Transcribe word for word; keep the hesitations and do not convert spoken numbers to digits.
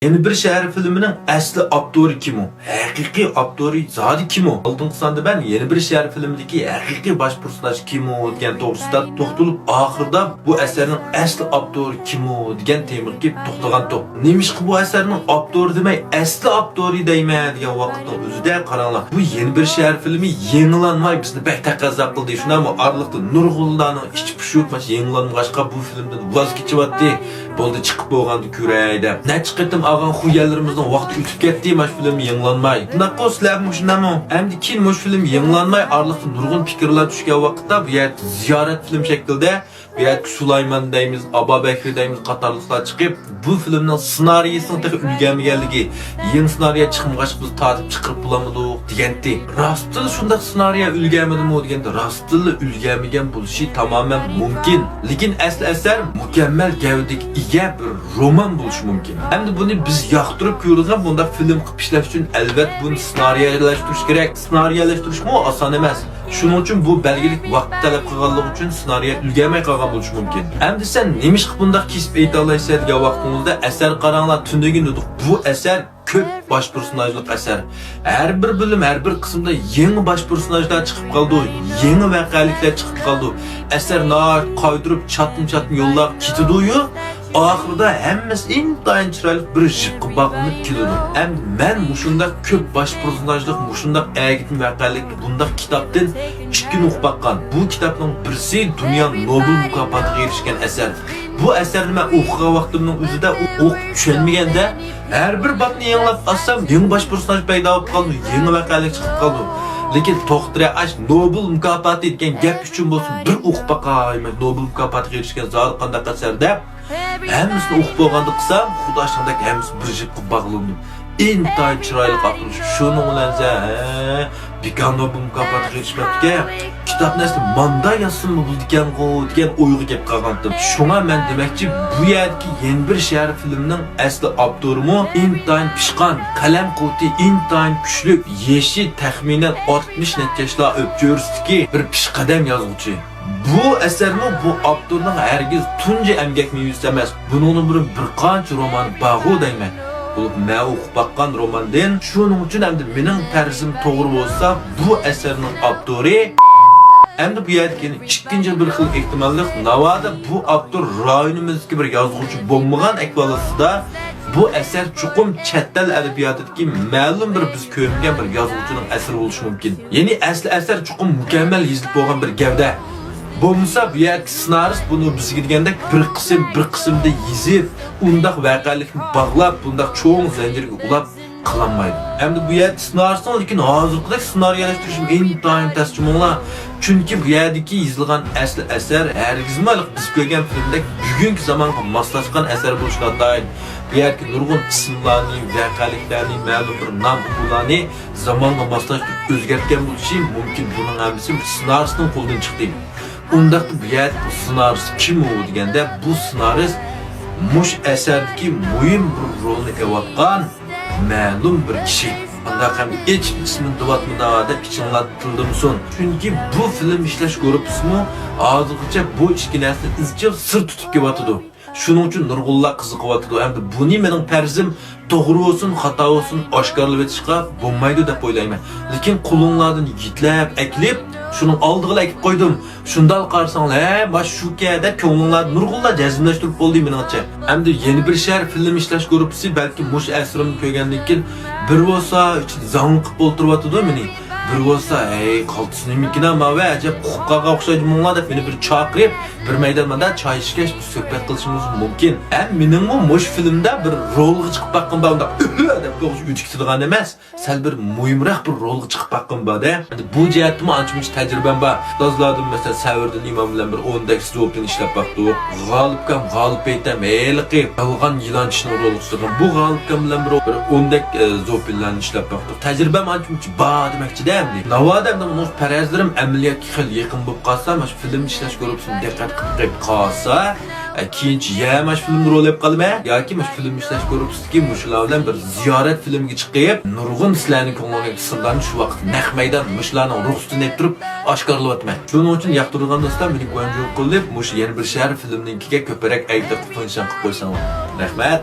يەنە بىر شەھەر فىلىمىنىڭ ئەسلى ئاپتورى كىم ئۇ؟ ھەقىقىي ئاپتورى زادى كىم ئۇ؟ ئالدىنقى ساندا مەن يەنە بىر شەھەر فىلىمىدىكى ھەقىقىي باش پېرسوناژ كىم ئۇ دېگەن توغرىسىدا توختىلىپ، ئاخىرىدا بۇ ئەسەرنىڭ ئەسلى ئاپتورى كىم ئۇ دېگەن تېمىغا كېلىپ توختىغانتۇق. نېمىشقا بۇ ئەسەرنىڭ ئاپتورى دېمەي، ئەسلى ئاپتورى دەيمەن دېگەن ۋاقىتنىڭ ئۆزىدە قاراڭلار، بۇ يەنە بىر شەھەر فىلىمى يېڭىلانماي بىزنى بەك تەقەززا قىلدى. شۇنداقمۇ؟ ئارىلىقتا نۇرغۇنلارنىڭ ئىچى پۇشۇپ، مانا يېڭىلانمىغاچقا بۇ فىلىمدىن ۋاز كېچىۋاتتى. بولدى، چىقىپ بولغاندا كۆرەي دەپ. نەچچە قېتىم ئالغان خۇيەنلىرىمىزنىڭ ۋاقتى ئۆتۈپ كەتتى، مانا شۇ فىلىم يېڭىلانماي. شۇنداققۇ، سىلەرمۇ شۇنداقمۇ؟ ئەمدى كېيىن مۇشۇ فىلىم يېڭىلانماي، ئارىلىقتا نۇرغۇن پىكىرلەر چۈشكەن ۋاقىتتا، بۇ يەردە زىيارەت فىلىم شەكلىدە، بۇ يەردىكى سۇلايمان دەيمىز، ئابابەكرى دەيمىز قاتارلىقلار چىقىپ، بۇ فىلىمنىڭ سېنارىيىسىنىڭ تېخى ئۈلگەرمىگەنلىكى، يېڭى سېنارىيە چىقمىغاچقا بىز تارتىپ چىقىرىپ بولالمىدۇق دېگەنتى. راستتىنلا شۇنداق سېنارىيە ئۈلگەرمىدىمۇ دېگەندە، راستتىنلا ئۈلگەرمىگەن بولۇشى تامامەن مۇمكىن. لېكىن ئەسلى ئەسەر مۇكەممەل گەۋدىگە ئىگە بىر رومان بولۇشى مۇمكىن. ئەمدى بۇنى بىز ياقتۇرۇپ كۆرىدىغان بۇنداق فىلىم قىلىپ ئىشلەش ئۈچۈن، ئەلۋەتتە، بۇنى سېنارىيەلەشتۈرۈش كېرەك. سېنارىيەلەشتۈرۈشمۇ ئاسان ئەمەس. شۇنىڭ ئۈچۈن بۇ بەلگىلىك ۋاقىت تەلەپ قىلغانلىقى ئۈچۈن سېنارىيە ئۈلگەرمەي قالغان بولۇشى مۇمكىن. ئەمدى سەن نېمىشقا بۇنداق كېسىپ ئېيتالايسەن دېگەن ۋاقتىڭىزدا، ئەسەر قاراڭلار، تۈنۈگۈن دېدۇق، بۇ ئەسەر كۆپ باش پېرسوناژلىق ئەسەر. ھەر بىر بۆلۈم، ھەر بىر قىسىمدا يېڭى باش پېرسوناژلار چىقىپ قالىدۇ، يېڭى ۋەقەلىكلەر چىقىپ قالىدۇ. ئەسەر ناھايىتى قايدۇرۇپ، چاتما-چاتما يوللارغا كېتىدۇيۇ. ئاخىرىدا ھەممىسى ئىنتايىن چىرايلىق بىر يىپقا باغلىنىپ كېلىدۇ. ئەمدى مەن مۇشۇنداق كۆپ باش پېرسوناژلىق، مۇشۇنداق ئەگىتىم ۋەقەلىك بۇنداق كىتابتىن ئىككىنى ئوقۇپ باققان. بۇ كىتابنىڭ بىرسى دۇنيا نوبېل مۇكاپاتىغا ئېرىشكەن ئەسەر. بۇ ئەسەرنى مەن ئوقۇغان ۋاقتىمنىڭ ئۆزىدە ئو-، ئوقۇپ چۈشەنمىگەندە، ھەر بىر بابنى يېڭىلاپ ئاچسام، يېڭى باش پېرسوناژ پەيدا بولۇپ قالىدۇ، يېڭى ۋەقەلىك چىقىپ قالىدۇ. لېكىن توختىرە، ئاش نوبېل مۇكاپاتى دېگەن گەپ ئۈچۈن بولسۇن، بىر ئوقۇپ باقاي، مەن نوبېل مۇكاپاتىغا ئېرىشكەن زادى قانداق ئەسەر دەپ، ھەممىسىنى ئوقۇپ بولغاندا قىلسام، خۇدا ئاشۇنداق ھەممىسى بىر يىپقا باغلىنىدۇ. ئىنتايىن چىرايلىق ئاخىرلىشىپ، شۇنىڭ بىلەن سەن، ھە، بىكار نوبېل مۇكاپاتىغا ئېرىشمەپتىكەن. كىتابنى ئەسلى ماندا يازسىمۇ بولىدىكەنغۇ دېگەن ئويغا كېلىپ قالغانتىم. شۇڭا مەن دېمەكچى، بۇ يەردىكى يەنە بىر شەھەر فىلىمنىڭ ئەسلى ئاپتورىمۇ ئىنتايىن پىشقان، قەلەم قۇۋۋىتى ئىنتايىن كۈچلۈك، يېشى تەخمىنەن ئاتمىش نەچچە ياشلار ئۆپچۆرىسىدىكى بىر پېشقەدەم يازغۇچى. بۇ ئەسەرمۇ بۇ ئاپتورنىڭ ھەرگىز تۇنجى ئەمگەك مېۋىسى ئەمەس. بۇنىڭدىن بۇرۇن بىر قانچە رومانى بارغۇ دەيمەن. بولۇپ، مەن ئوقۇپ باققان روماندىن. شۇنىڭ ئۈچۈن ئەمدى مېنىڭ پەرىزىم توغرا بولسا، بۇ ئەسەرنىڭ ئاپتورى، ئەمدى بۇ يەردىكى ئىككىنچى بىر خىل ئېھتىماللىق، ناۋادا بۇ ئاپتور رايونىمىزدىكى بىر يازغۇچى بولمىغان ئەھۋال ئاستىدا، بۇ ئەسەر چوقۇم چەت ئەل ئەدەبىياتىدىكى مەلۇم بىر بىز كۆرمىگەن بىر يازغۇچىنىڭ ئەسىرى بولۇشى مۇمكىن. يەنى ئەسلى ئەسەر چوقۇم مۇكەممەل يېزىلىپ بولغان بىر گەۋدە. بولمىسا بۇ يەردىكى سېنارىست بۇنى بىزگە دېگەندەك بىر قىسىم، بىر قىسىمدا يېزىپ، ئۇنداق ۋەقەلىكنى باغلاپ، بۇنداق چوڭ زەنجىرگە ئۇلاپ قىلالمايدۇ. ئەمدى بۇ يەردىكى سېنارىستنىڭ لېكىن ھازىرقىدەك سېنارىيەلەشتۈرۈشى ئىنتايىن تەس جۇمۇڭلار. چۈنكى بۇ يەردىكى يېزىلغان ئەسلى ئەسەر ھەرگىزمۇ ھېلىقى بىز كۆرگەن فىلىمدەك بۈگۈنكى زامانغا ماسلاشقان ئەسەر بولۇشى ناتايىن. بۇ يەردىكى نۇرغۇن ئىسىملارنى، ۋەقەلىكلەرنى، مەلۇم بىر نام ئۇقۇملارنى زامانغا ماسلاشتۇرۇپ ئۆزگەرتكەن بولۇشى مۇمكىن. بۇنىڭ ھەممىسى سېنارىستنىڭ قولىدىن چىقتى. ئۇنداقتا بۇ يەردىكى سېنارىست كىم ئۇ دېگەندە، بۇ سېنارىست مۇشۇ ئەسەردىكى مۇھىم بىر رولنى ئېلىۋاتقان مەلۇم بىر كىشى. ئانداق ھەم ئېچىپ ئىسمىنى دەۋاتمىدا دەپ ئىچىڭلار تىلدىمىسۇن. چۈنكى بۇ فىلىم ئىشلەش گۇرۇپپىسىمۇ ھازىرغىچە بۇ ئىككى نەرسىنى ئىزچىل سىر تۇتۇپ كېلىۋاتىدۇ. شۇنىڭ ئۈچۈن نۇرغۇنلار قىزىقىۋاتىدۇ. ئەمدى بۇنى مېنىڭ پەرزىم توغرا بولسۇن، خاتا بولسۇن، ئاشكارىلىۋېتىشقا بولمايدۇ دەپ ئويلايمەن. لېكىن قولۇڭلاردىن يېتىلەپ ئەكېلىپ، شۇنىڭ ئالدىغىلا ئەكېلىپ قويدۇم. شۇنداق قارىساڭلار، ھە، ماش شۇكەن دەپ كۆڭلۈڭلاردا نۇرغۇنلار جەزملەشتۈرۈپ بولدى مېنىڭچە. ئەمدى يەنە بىر شەھەر فىلىم ئىشلەش گۇرۇپپىسى بەلكىم مۇشۇ ئەسىرىمنى كۆرگەندىن كېيىن بىر بولسا ئىچىدە زاڭلىقىپ ئولتۇرۇۋاتىدۇ مېنى. بىر بولسا، ھەي، قالتىس نېمىكىنا ماۋۇ، ئەجەب ئۇخۇپ قالغان ئوخشايدۇ مۇڭلار دەپ مېنى بىر چاقىرىپ، بىر مەيدان مۇنداق چاي ئىچكەچ بىز سۆھبەت قىلىشىمىز مۇمكىن. ھەم مېنىڭمۇ مۇشۇ فىلىمدە بىر رولغا چىقىپ باققىنىم بار، ئۇنداق ئۆھە دەپ كۆڭۈش ئۆچۈكسىدىغان ئەمەس. سەل بىر مۇھىمراق بىر رولغا چىقىپ باققىنىم بار-دە. ئەمدى بۇ جەھەتتىمۇ ئانچە-مۇنچە تەجرىبەم بار. ئۇستازلاردىن مەسىلەن، سەۋرىدىن ئىمام بىلەن بىر ئوندەك زوپىن ئىشلەپ باقتۇق. غالىپكام، غالىپ ھېيتەم ھېلىقى يالغان يىلانچىنىڭ رولىغا چىقىدىغان. بۇ غالىپكام بىلەن بىر، بىر ئوندەك، ئە، زوپىنلارنى ئىشلەپ باقتۇق. تەجرىبەم ئانچە-مۇنچە بار دېمەكچىدە ئەمدى. ناۋادا ئەمدى مۇنۇ پەرەزلىرىم ئەمەلىيەتكە خېلى يېقىن بولۇپ قالسا، مانا شۇ فىلىم ئىشلەش گۇرۇپپىسىنى دىققەت قىلىپ قالسا، ئە، كېيىنچە يا مانا شۇ فىلىمدا رول ئېلىپ قالىمەن، ياكى مانا شۇ فىلىم ئىشلەش گۇرۇپپىسىدىكى مۇشۇلار بىلەن بىر زىيارەت فىلىمىگە چىقىپ، نۇرغۇن سىلەرنىڭ كۆڭلىڭىزدىكى سىرلارنى شۇ ۋاقىت نەق مەيدان مۇشۇلارنىڭ رۇخسىتىنى ئېلىپ تۇرۇپ ئاشكارىلاۋاتىمەن. شۇنىڭ ئۈچۈن ياقتۇرىدىغان دوستلار مېنى گۇەنجۇ قىلىپ، مۇشۇ يەنە بىر شەھەر فىلىمنىڭكىگە كۆپرەك ئەگىشىپ پۇڭشەن قىلىپ قويساڭلار. رەھمەت.